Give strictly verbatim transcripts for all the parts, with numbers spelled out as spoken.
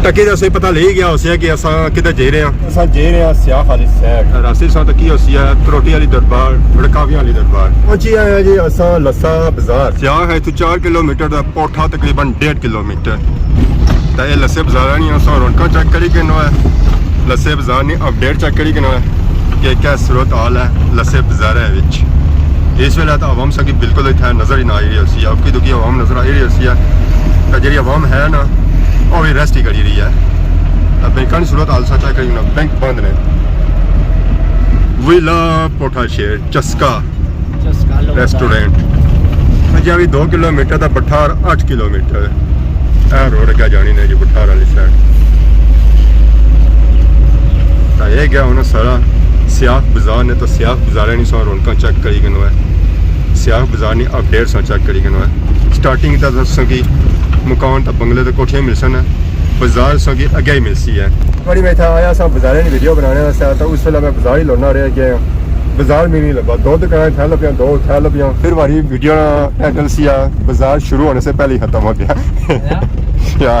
تکی تے اساں پتہ لگی گیا ہوسی کہ اساں کدھر جائی رہے ہیں۔ اساں جائی رہے ہیں سیاخ آلی سائیڈ۔ راستے اساں تکی ہوسی ہے تروٹی آلی دربار، رکاویاں آلی دربار۔ پہنچی آئے ہیں جی اساں لسا بازار۔ سیاخ ہے اتھوں چار کلومیٹر دا، پوٹھا تقریباً ڈیڑھ کلومیٹر۔ تے اے لسے بازار نی اساں رونقاں چیک کری گھنو ہے، لسے بازار نی اپڈیٹ چیک کری گھنو ہے کہ کیا صورت حال ہے لسے بازار وچ۔ اس ویلے تو عوام ساں کی بالکل اتھے نظر ہی نہ آئی رہی ہوسی، اکی دکی عوام نظر آئی رہی ہوسی ہے۔ تے جیڑی عوام ہے نا، او وی ریسٹ ہی کری رہی ہے۔ تے بینکاں نی صورت حال ساں چیک کری گھنو، بینک بند نے۔ ویلا پوٹھا شہر چسکا چسکا لوگ ریسٹورنٹ۔ اجے وی دو کلومیٹر دا، بٹھار اٹھ کلومیٹر۔ اے روڈ اگے جانی نے جی بٹھار آلی سائیڈ۔ تاں اے گیا ہن سارا سیاخ بازار نے، تاں سیاخ بازار نی ساں رونقاں چیک کری گھنو ہے، سیاخ بازار نی اپڈیٹ ساں چیک کری گھنو ہے۔ سٹارٹنگ تاں تساں کی مکان تاں بنگلے تے کوٹھیاں ملسن، بازار ساں کی اگے ہی ملسی ہے۔ بڑی میں اتھا آیا ساں بازارے نی ویڈیو بنانے واسطے، تاں اس ویلے میں بازار ہی لونا رہیا کہ بازار میں نہیں لبا۔ دو دکاناں اتھا لبیاں، دو اتھا لبیاں۔ پھر ہماری ویڈیو نا ٹائٹل سی آ، بازار شروع ہونے سے پہلے ہی ختم ہو گیا۔ یا؟ یا۔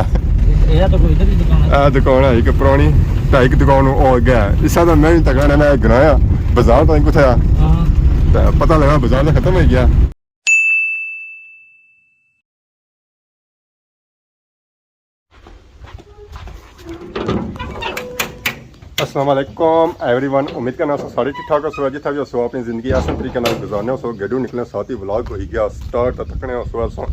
اے تو کوئی ادھر ہی دکان ہے۔ اے دکان ہے ایک پرانی، تے ایک دکان او اگے ہے۔ اس طرح میں نہیں تکنا، میں گرایا بازار تو کتھے آ۔ ہاں۔ تے پتہ لگا بازار تو ختم ہو گیا۔ السلام علیکم ایوری ون، امید کرنا سو سارے ٹھیک ٹھاک ہوسو، جتھا بھی ہوسو اپنی زندگی آسان طریقے نال گزارنے ہوسو۔ گڈو نکلنے ساتھ ہی ولاگ ہوئی گیا سٹارٹ، تے تکنے ہوسو اساں۔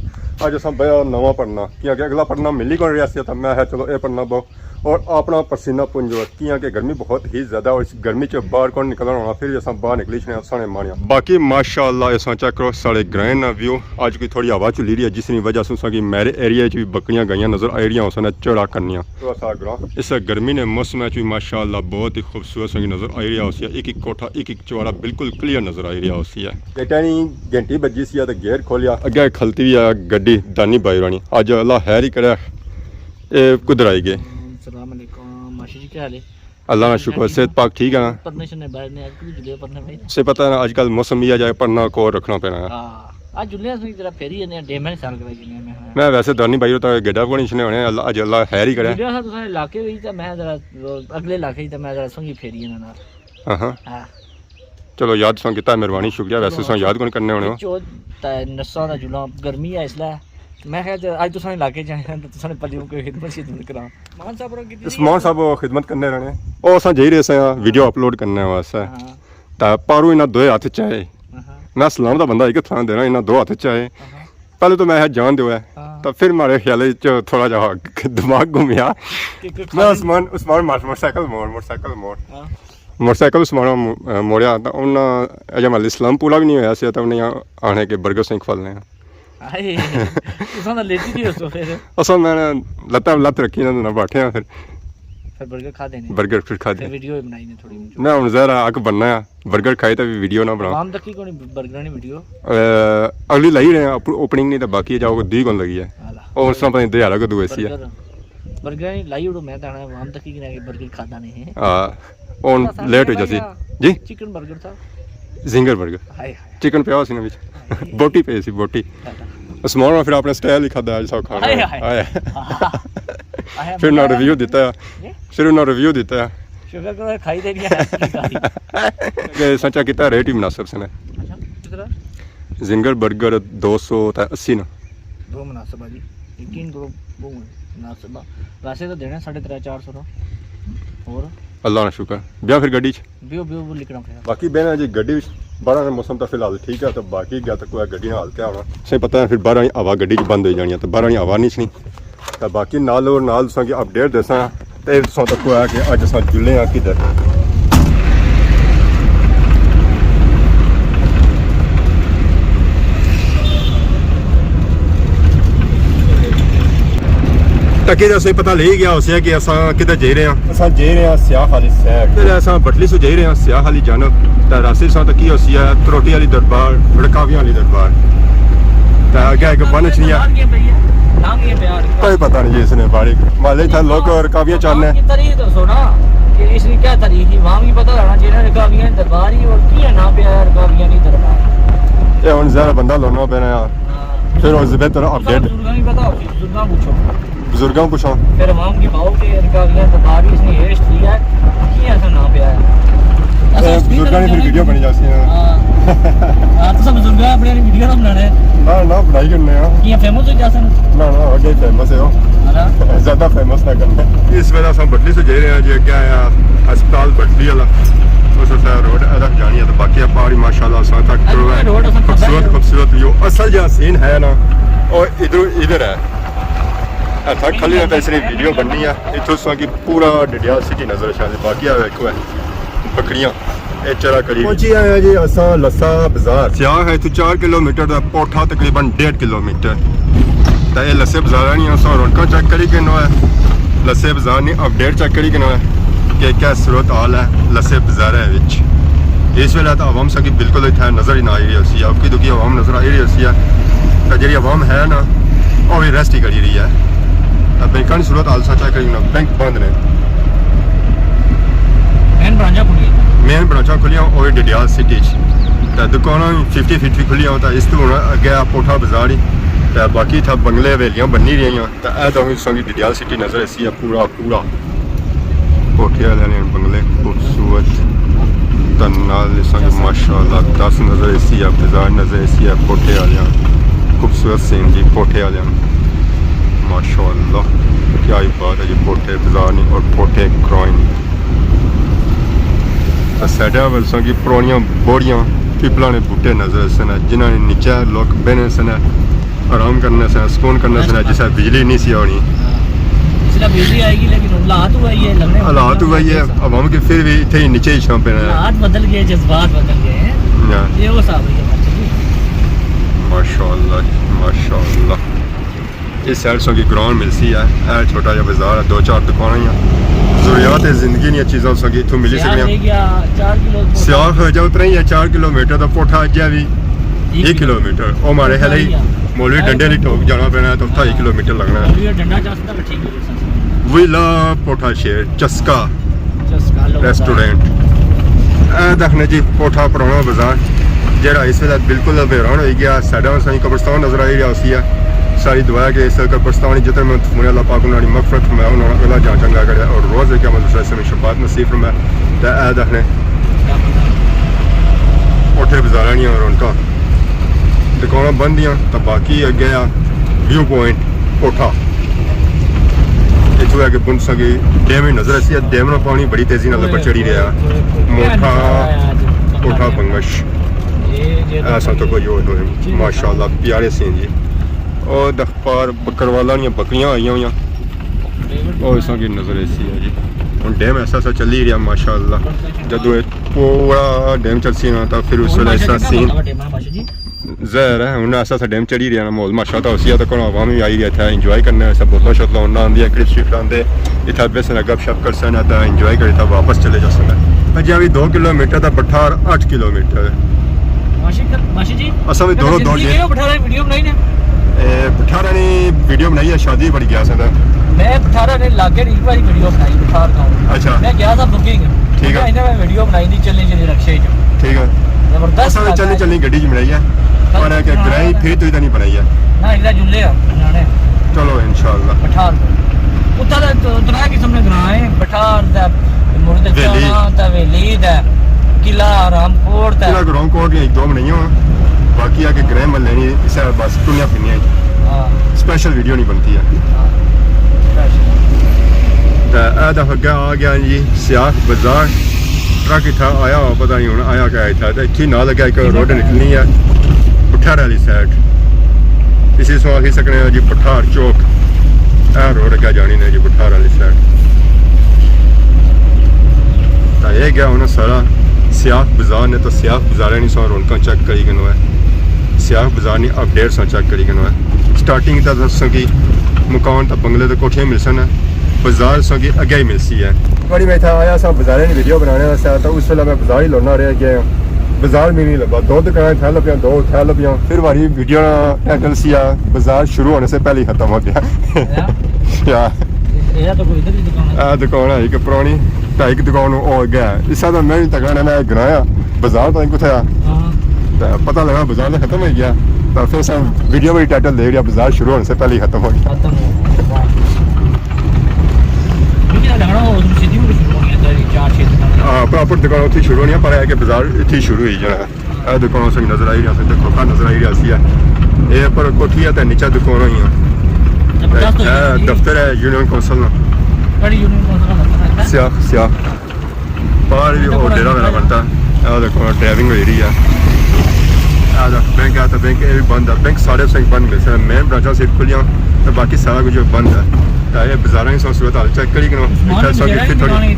اج اساں بیا نواں پڑھنا، کیونکہ اگلا پڑھنا ملی کون رہیا سی، تے میں ہے چلو اے پڑھنا بہو اور اپنا پسینہ پنجو، کیونکہ گرمی بہت ہی زیادہ، اور اس گرمی چ باہر کون نکلنا ہونا، پھر بھی اساں باہر نکلی چھنے اساں نے مانیاں۔ باقی ماشاءاللہ اساں چیک کرو ساڑے گرائیں نا ویو، اج کوئی تھوڑی ہوا چلی رہی ہے، جس نی وجہ سے اساں کی میرے ایریا چ بھی بکریاں گائیاں نظر آئی رہیاں ہوسن چڑا کرنیاں۔ تھوڑا سا گراں۔ اس گرمی نے موسم وچ بھی ماشاءاللہ بہت ہی خوبصورت سنگی نظر آئی رہیا ہوسی، ایک ایک کوٹھا، ایک ایک چوارا بالکل کلیئر نظر آئی رہیا ہوسی ہے۔ بیٹا نی گھنٹی بجی سی تے گیٹ کھولیا، اگے کھلتی ہوئی ہے گڈی دانی بائی رانی۔ اج اللہ خیر ہی کرے، اے کدھر آئی گئے؟ السلام علیکم ماشی جی، کیا حال ہے؟ اللہ نا شکر، صحت پاک ٹھیک ہے نا؟ پرمیشن نے باہر نے، اج بھی جلے پرنے بھائی۔ سے پتہ ہے نا، اج کل موسم یہ جائے پرنا کو رکھنا پینا ہے۔ ہاں، اج جلے سے ذرا پھیری نے ڈیمن سال کرائی جنے میں۔ میں ویسے دانی بھائی تو گڈا کو نہیں سنے ہونے، اللہ، اج اللہ خیر ہی کرے۔ جلے سا تساں علاقے وچ تے میں ذرا اگلے علاقے وچ تے میں ذرا سنگی پھیری نا۔ ہاں ہاں۔ ہاں۔ چلو یاد سن کیتا، مہربانی، شکریہ۔ ویسے سن یاد کون کرنے ہونے ہو؟ چو تے نساں دا جلوں، گرمی ہے اس لیے۔ میں خیال اج تساں علاقے جائے تے تساں نے پلیوں کوئی خدمت شدمت کراں۔ عثمان صاحب خدمت کرنے رہنے۔ او اساں جائی رہے ساں ویڈیو اپلوڈ کرنے واسطے۔ ہاں۔ تے پاروں انہاں دوئے ہتھ چائے۔ ہاں۔ میں سلام دا بندہ ایک تھان دینا، انہاں دو ہتھ چائے۔ ہاں۔ پہلے تو میں ہے جان دیو ہے۔ ہاں۔ تے پھر مارے خیال وچ تھوڑا جہا دماغ گھومیا۔ کہ کوئی میں خالی عثمان، عثمان مار، موٹر سائیکل موڑ، موٹر سائیکل موڑ۔ ہاں۔ موٹر سائیکل عثمان مو-، موڑیا تے انہاں اجے مال اسلام پورا بھی نہیں ہویا سی تے انہاں آنے کے برگر سنگھ کھوالنے ہیں۔ ہائے، تساں تاں لیٹی گئے ہو سو پھر۔ اصل میں لتاں لت رکھی انہاں نے بیٹھے ہیں پھر۔ پھر برگر کھادے نے۔ برگر پھر کھادے۔ پھر ویڈیو ہی بنائی نے تھوڑی بہت۔ میں ہن ذرا اک بننا ہے، برگر کھائی تے وی ویڈیو نہ بنا۔ عوام تک کی کونی برگر نی ویڈیو؟ اے، اگلی لائی رہے ہیں، اپ-، اوپننگ نہیں تے باقی جاؤ دی کون لگی ہے۔ ہالا۔ او اس طرح پتہ نہیں دیہاڑا کدوں ایسی ہے۔ برگر، برگر نی لائی اڑو، میں تاں عوام تک کی کہ برگر کھادا نہیں ہے۔ ہاں۔ ہن لیٹ ہو جاسی۔ جی؟ چکن برگر تھا۔ زنگر برگر۔ ہائے ہائے۔ چکن پیا سی نا وچ۔ ہائے۔ بوٹی پئی سی، بوٹی۔ ہائے۔ عثمان نے پھر اپنے سٹائل ہی کھادا اج سب کھانا۔ ہائے ہائے۔ ہائے۔ ہائے۔ پھر انہاں ریویو دتا ہے۔ جی؟ پھر انہاں ریویو دتا ہے۔ شکر کرو کھائی تے نہیں ہے۔ کہ سچا کیتا ریٹ ہی مناسب سے نے۔ اچھا، کتنا؟ زنگر برگر دو سو تے اسی نا۔ بہت مناسب ہے جی، یقین کرو، بہت مناسب ہے۔ ویسے تو دینا ساڑھے ترے چار سو نا۔ اور؟ اللہ نا شکر۔ بیا پھر گڈی چ۔ بیو، بیو، بیو لکھنا پڑے۔ باقی بہنا جی گڈی وچ، باہر نے موسم تو فی الحال ٹھیک ہے، تو باقی گیا تو کوئی گڈی نال کیا ہونا۔ سے پتہ ہے پھر باہر ہوا گڈی چ بند ہو جانی ہے، تو باہر ہوا نہیں چنی۔ تے باقی نال اور نال تساں کی اپڈیٹ دیساں، تے تساں تکو ہے کہ اج اساں جلے ہاں کدھر۔ تکی تے اساں پتہ لگی گیا ہوسی کہ اساں کدھر جائی رہے ہاں۔ اساں جائی رہے ہاں سیاخ آلی سائیڈ۔ پھر اساں بٹلی سو جائی رہے ہاں سیاخ آلی جانب۔ تے راستے ساں تکی ہوسی ہے تروٹی آلی دربار، رکاویاں آلی دربار۔ تے اگے ایک بن اچھنی ہے۔ کوئی پتہ نہیں جی اس نے باری۔ مالے اتھا لوگ رکاویاں چاہنے۔ تاریخ تو سونا کہ اس نے کیا تاریخ ہی، وہاں بھی پتہ ہونا چاہیے نا، رکاویاں دربار ہی، اور کیا نام پہ آیا رکاویاں نہیں دربار۔ اے ہن زیادہ بندہ لونا پینا۔ ہاں۔ پھر اس بہتر اپڈیٹ۔ بزرگاں بھی پتہ ہو، بزرگاں پوچھو۔ بزرگاں پچھاں۔ پھر عوام کی بھاؤ کے رکاویاں تو بارش نے ہیش کیا ہے، کیا ایسا نہ پیا ہے؟ اے، بزرگاں نے پھر ویڈیو بنی جاسی نا۔ ہاں۔ ہاں، تو سب بزرگاں اپنے ویڈیو نہ بنانے۔ نہ، نہ، بنائی کرنے ہاں۔ کیا فیمس ہو جاسن؟ نہ، نہ، اگے فیمس ہے وہ۔ ہاں۔ زیادہ فیمس نہ کرنا۔ اس ویلے اساں بٹلی سے جائی رہے ہیں جی، اگے آیا ہسپتال بٹلی والا۔ اس سے روڈ ادھر جانی ہے تو باقی پہاڑی ماشاءاللہ اساں تک اے روڈ اساں خوبصورت، خوبصورت ویو۔ اصل جہاں سین ہے نا، وہ ادھر، ادھر ہے۔ اتھا کھلی تے صرف ویڈیو بننی ہے۔ اتھوں تساں کی پورا ڈڈیال سٹی نظر اچھا دے، باقی آ ویکھو ہے بکریاں، اے چرا کری۔ پہنچی آیا جی اساں لسا بازار۔ سیاہ ہے اتھوں چار کلومیٹر دا، پوٹھا تقریباً ڈیڑھ کلومیٹر۔ تے اے لسے بازار نی اساں رونقاں چیک کری کنو ہے، لسے بازار نی اپڈیٹ چیک کری کنو ہے کہ کیا صورت حال ہے لسے بازار وچ۔ اس ویلے تو عوام ساں کی بالکل اتھا نظر ہی نہ آئی رہی ہوسی، اکی دکی عوام نظر آئی رہی ہوسی ہے۔ تے جیڑی عوام ہے نا، او وی ریسٹ ہی کری رہی ہے۔ تے بینکاں نی صورت حال ساں چیک کری کنو، بینک بند نے۔ مین برانچاں کھلیاں۔ مین برانچاں کھلیاں، او وی ڈڈیال سٹی چ۔ تے دکاناں ففٹی ففٹی کھلیاں، تے اس تو ہن اگے آ پوٹھا بازار ہی۔ تے باقی اتھا بنگلے حویلیاں بنی رہیاں۔ تے اے تاں تساں کی ڈڈیال سٹی نظر اچھسی ہے پورا۔ پورا کوٹھے والے نے بنگلے خوبصورت۔ تے نال اساں کی ماشاءاللہ دس نظر اچھسی ہے، بازار نظر اچھسی ہے کوٹھے والے۔ خوبصورت سین جی کوٹھے والے۔ ماشاءاللہ کیا ہی بات ہے جی، کوٹھے بازار نی اور کوٹھے کرائن۔ تے سائیڈاں ول اساں کی پرانیاں بوڑیاں پیپلاں نے بوٹے نظر اچھسن، جنہاں نے نیچے لوک بہنے سن۔ آرام کرنے سے، سکون کرنے سے، جس طرح بجلی نہیں سی ہونی۔ ہاں۔ اس طرح بجلی آئے گی، لیکن حالات ہوا ہی ہے، لگنے حالات ہوا ہی ہے، عوام کی پھر بھی اتھے ہی نیچے ہی چھاں پینا ہے۔ حالات بدل گئے، جذبات بدل گئے ہیں۔ ہاں۔ یہ وہ صاحب ہے، ماشاءاللہ جی، ماشاءاللہ۔ اس سائیڈ سوں کی گراؤنڈ ملسی ہے، اے چھوٹا جہا بازار ہے، دو چار دکاناں ہی ہیں۔ ضروریات زندگی نیاں چیزاں سوں کی اتھوں ملی سکدیاں۔ سیاخ ہو جاؤ اتنا ہی ہے، چار کلومیٹر دا پوٹھا اجے بھی ایک کلومیٹر۔ او مارے خیال ہی مولوی ڈنڈے آلی ٹوک جانا پینا ہے، تو اتھا ایک کلومیٹر لگنا ہے۔ مولوی ڈنڈا جا سکتا، ٹھیک ہے۔ ویلا پوٹھا شہر چسکا چسکا لوگ ریسٹورنٹ۔ اے دیکھنے جی پوٹھا پرانا بازار، جیڑا اس ویلے بالکل ویران ہوئی گیا۔ سائیڈاں سائیں قبرستان نظر آئی رہا ہوسی ہے۔ ساری دعا ہے کہ اس قبرستان جتنے مدفون، اللہ پاک انہاں دی مغفرت فرمائے، انہاں نا اگلا جہان چنگا کرے اور روز قیامت اس ویلے شفاعت نصیب فرمائے۔ تے اے دیکھنے پوٹھے بازاراں نیاں رونقاں، دکاناں بند دیاں، تے باقی اگے آ ویو پوائنٹ پوٹھا۔ اتھوں اگے بن سکے ڈیم ہی نظر اسی، ڈیم نا پانی بڑی تیزی نال اوپر چڑھی رہیا۔ موٹھا پوٹھا بنگش۔ ایسا تو کوئی اور ہوئے۔ ماشاءاللہ پیارے سین جی۔ او دخپار بکروالا نیاں بکریاں آئیاں ہویاں۔ او اساں کی نظر اسی ہے جی۔ ہن ڈیم ایسا سا چلی رہیا ماشاءاللہ۔ جدوں اے پورا ڈیم چلسی نا، تاں پھر اس ویلے ایسا سین ظاہر ہے۔ ہن ایسا سا ڈیم چڑھی رہیا نا، ماحول ماشاءاللہ ہوسی ہے، تاں کون عوام وی آئی رہیا اتھا انجوائے کرنے واسطے، بوتلاں شوتلاں ہننا آندیاں، کرسپ شرپ لاندے، اتھا بیسن گپ شپ کرسن، اتھا انجوائے کری، اتھا واپس چلے جاسن۔ اجے وی دو کلومیٹر دا پٹھار اٹھ کلومیٹر ہے۔ ماشی کر-، ماشی جی، اساں وی میں دونوں دور زندگی گئے۔ کے بٹھارا ویڈیو بنائی نے۔ اے، بٹھارا نی ویڈیو بنائی ہے، شادی بڑی گیا سا۔ میں بٹھارا نے لاگے ایک بار ویڈیو بنائی بٹھار کا۔ اچھا۔ میں گیا تھا بکنگ۔ ٹھیک ہے۔ میں انہاں میں ویڈیو بنائی دی چلنی چلنی رکشے چ۔ ٹھیک ہے۔ زبردست اساں وی لگا چلنی ہے۔ چلنی گڈی چ بنائی ہے۔ پر ہے کہ ہاں۔ گرائی پھر تو ادھر نہیں بنائی ہے۔ نہ، ادھر جلے آ، بنانے۔ چلو انشاءاللہ۔ بٹھار۔ اتھا تے تو ترے قسم نے گراں ہیں، بٹھار تے، مرد ویلی۔ چانا تے، ویلی تے، قلعہ رام کوٹ تے۔ قلعہ رام کوٹ نے ایک دو بنائی ہو، باقی آ کے گرے محلے نہیں، اسے بس ٹنیاں پھرنیاں ہی۔ ہاں۔ اسپیشل ویڈیو نہیں بنتی ہے۔ ہاں۔ اسپیشل۔ تے اے دفعہ آ گیا جی سیاخ بازار۔ ٹرک اتھا آیا ہوا، پتہ نہیں ہن آیا کیا اتھا۔ تے اتھی نال لگا ایک روڈ نکلنی ہے پٹھار والی سائیڈ۔ اسی سو آخی سکنے ہو جی پٹھار چوک۔ اے روڈ اگے جانی نے جی پٹھار والی سائیڈ۔ تے اے گیا ہن سارا سیاخ بازار نے، تو سیاخ بازار نی سو رونقاں چیک کری کنو ہے۔ سیاخ بازار نی اپڈیٹ سو چیک کری کنو ہے۔ سٹارٹنگ تے تساں کی مکان تے بنگلے تے کوٹھیاں ملسن۔ بازار ساں کی اگے ہی ملسی ہے۔ بڑی میں اتھا آیا سا بازارے نی ویڈیو بنانے واسطے، تو اس ویلے میں بازار ہی لونا رہ گیا ہاں۔ بازار میری نہیں لبا، دو دکاناں اتھا لبیاں، دو اتھا لبیاں۔ پھر ہماری ویڈیو نا ٹائٹل سی آ، بازار شروع ہونے سے پہلے ہی ختم ہو گیا۔ یا؟ یا۔ اے تو کوئی ادھر ہی دکان ہے۔ اے دکان ہے ایک پرانی، تے ایک دکان او اگے ہے۔ اس طرح میں نہیں تکنا، میں گرایا، بازار تو کتھے آ؟ ہاں۔ تے پتہ لگا بازار تو ختم ہو گیا۔ تے پھر سا ویڈیو بھی ٹائٹل دے رہیا، بازار شروع ہونے سے پہلے ہی ختم ہو گیا۔ ختم ہو گیا۔ تگڑا ہو، تم سیدھی ہو کے شروع ہونی ہے، تیری چار چھ دکان۔ ہاں، پراپر دکان اتھی شروع ہونی ہے، پر ہے کہ بازار اتھی شروع ہوئی جانا ہے۔ اے دکان اساں کی نظر آئی رہی ہے، دیکھو کھا نظر آئی رہی ہے۔ اے پر کوٹھی ہے تے نیچے دکان ہوئی ہیں۔ زبردست ہوئی اے ہے۔ دفتر ہے یونین کونسل نا۔ کیڑی یونین کونسل نا دفتر ہے؟ سیاخ، سیاخ۔ باہر بھی وہ ڈیرا میرا بنتا ہے۔ اے دیکھو ڈرائیونگ ہوئی رہی ہے۔ اے دیکھ بینک ہے تے بینک اے بھی بند ہے۔ بینک سارے اساں کی بند ملسن۔ مین برانچاں صرف کھلیاں تے باقی سارا کچھ بند ہے۔ تے اے بازاراں کی صورت حال چیک کری کنو۔ اتھے اساں کی پھر تھوڑی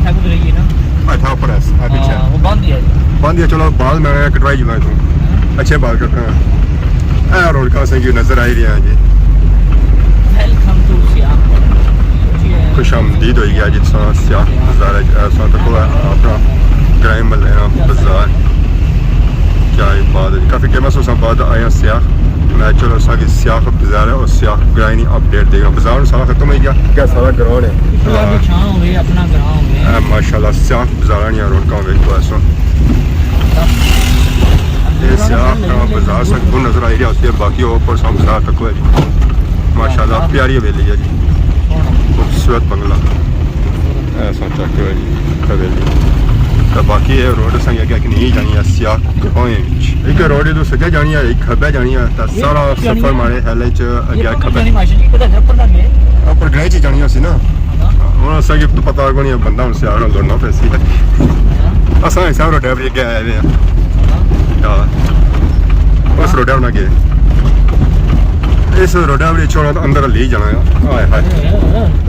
اتھا پر ہے، اے پیچھے۔ ہاں، وہ بند ہی ہے۔ بند ہی ہے، چلو بال میں کٹوائی جلائے تو۔ اچھے بال کٹنا۔ اے روڈ کا اساں کی نظر آئی رہی ہے جی۔ ویلکم ٹو سیاہ۔ خوش آمدید ہوئی گیا جی، تساں سیاہ بازار ہے، تساں تکو اپنا گرائیں محلے نا بازار۔ کیا ہی بات ہے جی، کافی ٹائم سے اساں بعد آئے ہیں سیاہ۔ میں چلو اساں کی سیاہ بازار ہے اور سیاہ گرائیں نی اپڈیٹ دے گا۔ بازار سارا ختم ہوئی گیا، کیا سارا گراؤنڈ ہے۔ پچھلے بھی چھاں ہوئے، اپنا گراں ہوئے۔ اے ماشاءاللہ سیاہ بازاراں نیاں رونقاں ویکھو ایسا۔ اے سیاہ کا بازار سک بن نظر آئی رہا ہوتی ہے، باقی وہ اوپر سام بازار تک ہے جی۔ ماشاءاللہ پیاری حویلی ہے جی، خوبصورت بنگلہ۔ ایسا چیک کرو جی حویلی۔ تو باقی یہ روڈ اساں کی اگے کہ نہیں جانی ہے سیاہ کھوئیں وچ۔ ایک روڈ تو سجا جانی ہے، ایک کھبے جانی ہے، تو سارا سفر مارے ہیلے چ اگے کھبے۔ اپر گرائیں چ جانی ہوسی نا۔ ہن اساں کی تو پتہ کوئی نہیں، بندہ ہن سیاہ نال لڑنا پیسی ہے۔ اساں حساب روڈے پر اگے آئے ہوئے ہیں۔ ہاں۔ اس روڈے پر نہ گئے۔ اس روڈے پر چھوڑا تو اندر لے جانا ہے۔ ہائے ہائے۔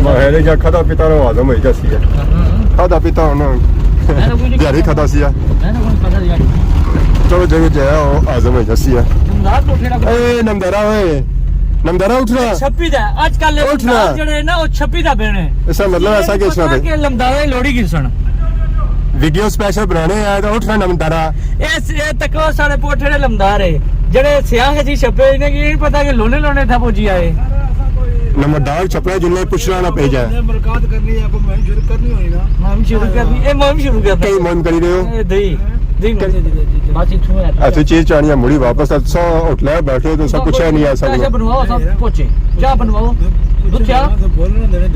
میں کیا کھادا پیتا نہ ہضم ہوئی جاسی ہے۔ کھادا پیتا ہونا۔ دیہاڑی کھادا سی ہے۔ چلو جی جایا وہ ہضم ہوئی جاسی ہے۔ اے نمدارا ہوئے۔ نمدارا اٹھنا۔ چھپی دا، اج کل اٹھنا۔ جڑے نا، وہ چھپی دا بینے۔ اس کا مطلب ایسا کہ اس میں کہ لمدارا ہی لوڑی گھسن۔ ویڈیو سپیشل بنانے آئے تو اٹھنا نمدارا۔ اس، اے تکو سارے پوٹھے نے لمدار ہے۔ جڑے سیاہ جی چھپے، انہیں کی نہیں پتا کہ لونے لونے تھا پہنچی آئے۔ نمبردار چھپنا جنہیں پوچھنا نہ پہ جائے۔ ملاقات کرنی ہے، کوئی مہم شروع کرنی ہوئی نا۔ مہم شروع کرنی، اے مہم شروع کرنی۔ کئی مہم کری رہے ہو؟ اے دئی، دئی مہم۔ بس اتھوں ہے۔ ایسی چیز چاہنی ہے، مڑی واپس۔ اساں ہوٹل بیٹھے تو سب کچھ ہے نہیں ایسا۔ پیسے بنواؤ، سب پہنچے۔ چاہ بنواؤ۔ دودھ چاہ؟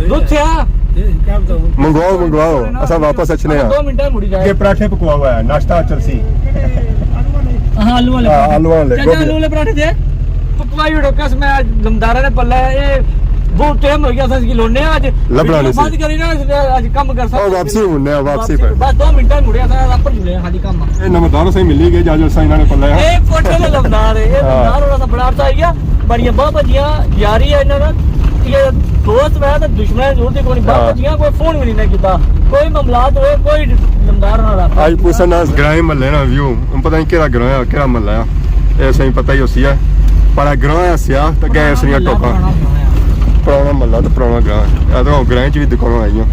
دودھ چاہ؟ منگواؤ، منگواؤ، اساں واپس اچھنے ہاں۔ دو منٹ مڑی جائے۔ یہ پراٹھے پکوا ہوا ہے، ناشتہ چلسی۔ ہاں، آلو والے ہاں، پراٹھے۔ آلو والے، چاچا، گوبھی۔ آلو والے پراٹھے دے۔ پکوائی اڑو، کس میں آج لمدارا نے پلہ ہے، یہ بہت ٹائم ہو گیا، اساں اس کی لونے آج۔ لبنا ویڈیو نہیں سی۔ بند کری نا، اج کم کرسا۔ او، واپسی مڑنے آ، واپسی واپسی پر۔ بس دو منٹ مڑے، اساں اپر جلے ہیں، خالی کم آ۔ اے نمبردار سے ملی گئے، جاجو سائیں نے پلہ ہے۔ اے پوٹھے نے لمدار ہے، اے ہاں۔ لمدار والا سا بڑا عرصہ آئی گیا، بڑی ابا بجیاں، یاری ہے انہاں نال۔ یہ دوست میں تے دشمن ضرورت ہی کوئی نہیں۔ بابا ہاں۔ جیاں کوئی فون بھی نہیں کیتا، کوئی معاملات ہوئے، کوئی لمدار نہ رہا۔ آج پوچھا نا گرائیں محلے نا ویو، ہن پتہ نہیں کیڑا گراں ہے، کیڑا محلہ ہے، اے سائیں پتہ ہی ہوسی ہے۔ پر اے گراں ہے سیاہ، تے گئے اس نے محلہ ٹوکا۔ پرانا گراں ہے۔ پرانا محلہ تے پرانا گراں ہے۔ اے تے گرائیں چ بھی دکاناں آئیاں۔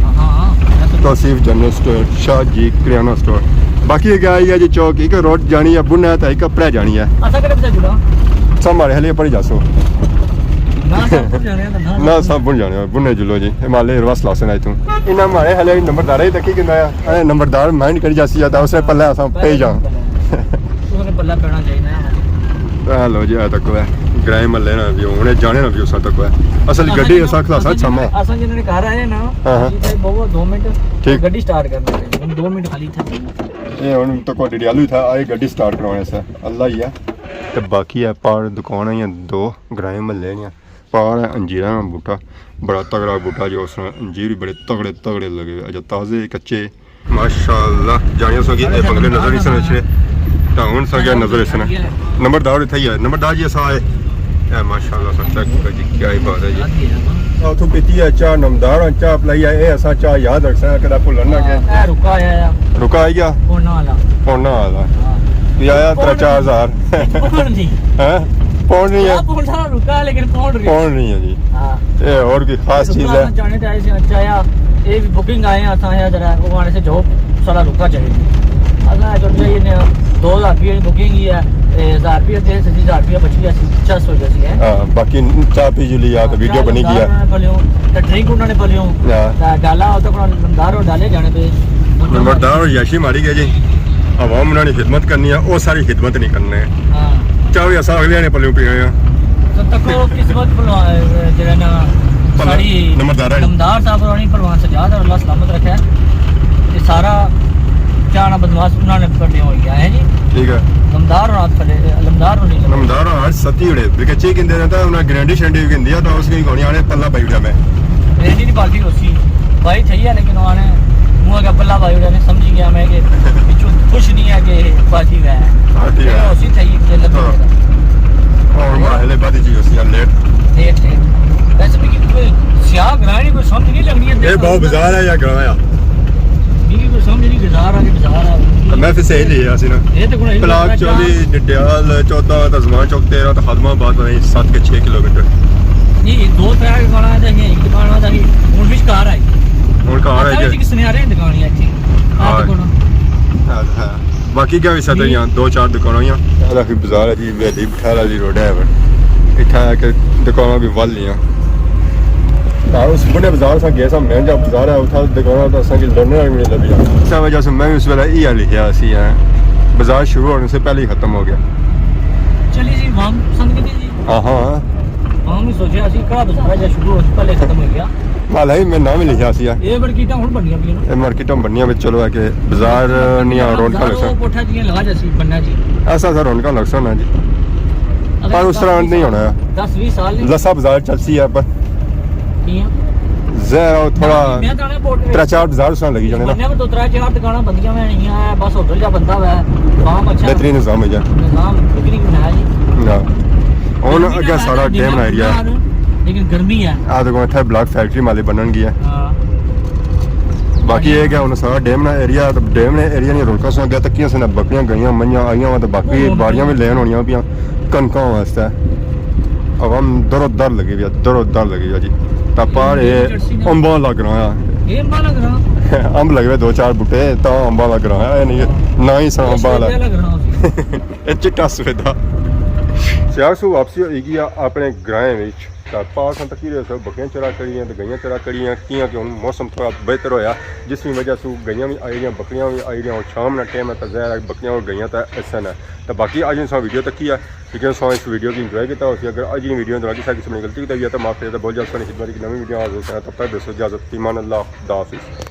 ہاں، ہاں، اے تے توصیف جنرل سٹور، شاہ جی کریانہ سٹور۔ باقی اگے آئی ہے جی چوک، ایک روڈ جانی ہے بنہ تے ایک اپرے جانی ہے۔ اساں کیڑے پاسے جڑا؟ سامارے ہلے پڑی جاسو۔ نہ، سب کچھ جانے آں، نہ، نہ، سب کچھ جانے آں، بننے جلو جی، ہمالے رواس لاسے نہ اتوں۔ انہاں مارے ہلے نمبردار ہی تکی کندا ہے، اے نمبردار مائنڈ کری جاسی آتا، اسے پلے اساں پے جاں۔ اس نے پلہ پینا چاہیے نا۔ آ لو جی، آ تکو ہے، گرائیں محلے نا ویو، ہن جانے نا ویو سا تکو ہے۔ اصل گڈی اساں کھلاسا چھما۔ اساں جنہاں نے گھر آئے نا، ہاں، ہاں۔ جی بھائی، بہت دو منٹ، ٹھیک۔ گڈی سٹارٹ کرنا ہے، ہن دو منٹ خالی تھے۔ اے ہن تکو ڈڈیالو تھا، آئے گڈی سٹارٹ کروانے سے، اللہ ہی ہے۔ تے باقی ہے پار دکاناں یا دو گرائیں محلے نیاں۔ پار ہے انجیراں نا بوٹا، بڑا تگڑا بوٹا جو اس نے انجیر بھی بڑے تگڑے تگڑے لگے ہوئے، اجے تازے کچے۔ ماشاءاللہ، جانیاں سو کہ اے بنگلے نظر نہیں سن اچھے، تاں ہن سا کیا نظر اس نے۔ نمبردار اتھے ہی ہے، نمبردار جی اسا ہے۔ اے ماشاءاللہ سا چیک کرو جی، کیا ہی بات ہے جی۔ اتھوں پیتی ہے چاہ، نمبردار چاہ پلائی ہے، اے اسا چاہ یاد رکھساں، کدا بھلن نہ گئے۔ اے رکا آیا ہے۔ رکا آئی گیا؟ پونا والا۔ پونا والا۔ ہاں۔ تو آیا ترے چار ہزار۔ پونڈ نہیں۔ ہاں؟ پونڈ نہیں ہے؟ ہاں، پونڈ سارا رکا ہے، لیکن پونڈ نہیں۔ پونڈ نہیں ہے جی۔ ہاں۔ اے اور کوئی خاص چیز ہے؟ جانے تے آئے سے، اچھا آیا، اے بھی بکنگ آئے ہیں، اتھاں آیا ذرا، وہ آنے سے جو سارا رکا چاہیے۔ اللہ جو چاہیے نے دو ہزار روپے بکنگ ہی ہے، اے ہزار روپے تے سی، ہزار روپے بچی ہے، چھ سو روپے سی ہے۔ ہاں، باقی چاہ پی جلی آ، تو ویڈیو بنی گیا۔ تے ڈرنک انہاں نے پلیوں۔ ہاں۔ تے ڈالا، تے اپنا نمبردار اور ڈالے جانے پہ۔ نمبردار اور یاشی ماری گئے جی۔ عوام انہاں نے خدمت کرنی ہے، او ساری خدمت نہیں کرنے۔ ہاں۔ چاہ بھی اساں اگلے نے پلیوں پی گئے ہیں۔ تو تکو قسمت بنوا، جڑا نا، ساڑی نمبردار ہے۔ نمبردار صاحب اور پہلوان سجاد اور اللہ سلامت رکھے۔ یہ سارا چانا بدماش انہوں نے پکڑنے ہوئی گیا ہے جی۔ ٹھیک ہے۔ نمبردار اور ہاتھ کھڑے، نمبردار ہونے چاہیے۔ نمبردار ہر ستی اڑے، بکچے کندے رہتا، انہاں گرنٹی شرنٹی بھی کندی ہے، تو اس کی کونی آنے پلہ پائی اڑیا میں۔ گرنٹی نہیں پالتی ہوسی، بھائی صحیح ہے، لیکن وہ آنے منہ کا پلہ پائی اڑیا نے سمجھی گیا میں کہ پچھوں خوش نہیں ہے کہ پارٹی ہے۔ پارٹی ہے۔ ہوسی صحیح کہ لگا ہاں۔ اور ماحلے بعد جی ہوسی لیٹ۔ لیٹ، لیٹ۔ ویسے بھی کوئی سیاہ گراں نہیں، کوئی سمجھ نہیں لگنی ہے۔ یہ بہت بازار ہے یا گراں ہے؟ یہ کوئی سمجھ نہیں، بازار آ کے بازار آ۔ میں پھر صحیح لیا سی نا۔ یہ تو کوئی پلاک چولی، ڈڈیال چودہ، تو زمان چوک تیرہ، تو خادم آباد پتہ نہیں ست کے چھ کلومیٹر۔ نہیں، دو ترے دکاناں تے ہیں، ایک دکان والا ہی، ہن وچ کار آئی۔ ہن کار آئی پتہ نہیں کہ کس نے آ رہے ہیں دکان یا اتھے۔ آ ہاں۔ دکان۔ ہاں، ہاں۔ باقی کیا وی ساتھ ہی ہاں، دو چار دکاناں ہویاں۔ اے دا کوئی بازار ہے جی، ویلی بٹھارا جی روڈ ہے، پر اتھا آ کے دکاناں بھی ول لیاں۔ ہاں، اس بڑے بازار سا گئے سا، مہنگا بازار ہے، اتھا دکاناں تو اساں کی لڑنے والی نہیں لبھی۔ اس وجہ سے میں اس ویلے یہ لکھیا سی، ہیں، بازار شروع ہونے سے پہلے ہی ختم ہو گیا۔ چلی جی، وام پسند کیتی جی؟ ہاں، ہاں۔ وام ہی سوچیا سی، کہڑا بازار ہے جا شروع ہونے سے پہلے ختم ہو گیا؟ حالانکہ میں نام ہی لکھیا سی۔ اے مارکیٹاں ہن بنیاں پیاں نا۔ اے مارکیٹاں بنیاں وچ چلو ہے کہ بازار نیاں رونقاں بازار لگسن۔ او کوٹھا جیاں لگا جاسی بننا جی۔ ایسا ایسا رونقاں لگسن نا جی۔ اگر پر اس طرح نہیں ہونا ہے۔ دس ویہہ سال نہیں۔ لسا بازار چلسی ہے پر کیاں؟ ظاہر ہے او تھوڑا میں تو آنے پورٹ ترے چار بازار اس طرح لگی جانے نا۔ بننے میں تو ترے چار دکاناں بندیاں ہوئیاں، بس ہوٹل جا بندا ہوا ہے، کام اچھا۔ بہترین نظام ہے جی۔ نظام بہترین بنایا جی۔ ہاں۔ ہن گرمی اگے نا سارا فائدہ ڈیم نا ایریا۔ لیکن گرمی ہے۔ آ دیکھو، اتھے بلاک فیکٹری مالے بنن گئی ہے۔ ہاں۔ باقی یہ کہ ہن سارا ڈیم نا ایریا، تے ڈیم نے ایریا نیاں رونقاں سن، اگے تکیاں سن، بکریاں، گائیاں، منجاں آئیاں وا، تے باقی باڑیاں بھی لین ہونیاں پیاں کنکاں واسطے۔ عوام درو در لگی ہوئی ہے، درو در لگی ہوئی ہے جی۔ تے پار اے امباں آلا گراں ہے۔ اے امباں آلا گراں؟ امب لگے ہوئے دو چار بوٹے، تاں امباں آلا گراں ہے، اے نہیں، نہ ہی سنا امباں آلا۔ سفیدے آلا گراں سی۔ اے چٹا سفیدا۔ سیاح سو واپسی ہوئی گئی ہے اپنے گرائیں وچ۔ تے پار اساں تکی رہے سو، بکریاں چرا کڑیاں تے گائیاں چرا کڑیاں، کیاں کہ ہن موسم تھوڑا بہتر ہویا، جس کی وجہ سو گائیاں بھی آئی رہیاں، بکریاں بھی آئی رہیاں، ہن شام نا ٹائم ہے تے ظاہر ہے بکریاں اور گائیاں تے ایسا نہ۔ تے باقی اج اساں ویڈیو تکی ہے، لیکن اساں اس ویڈیو کی انجوائے کیتا ہوسی۔ اگر اج نی ویڈیو اندر کسے قسم نی غلطی کیتی ہوئی ہے تے معاف کر دیو، بہت جلد اساں نی خدمت اچ نویں ویڈیو حاضر ہوساں، تب تک دیسو اجازت، فی امان اللہ، خدا حافظ۔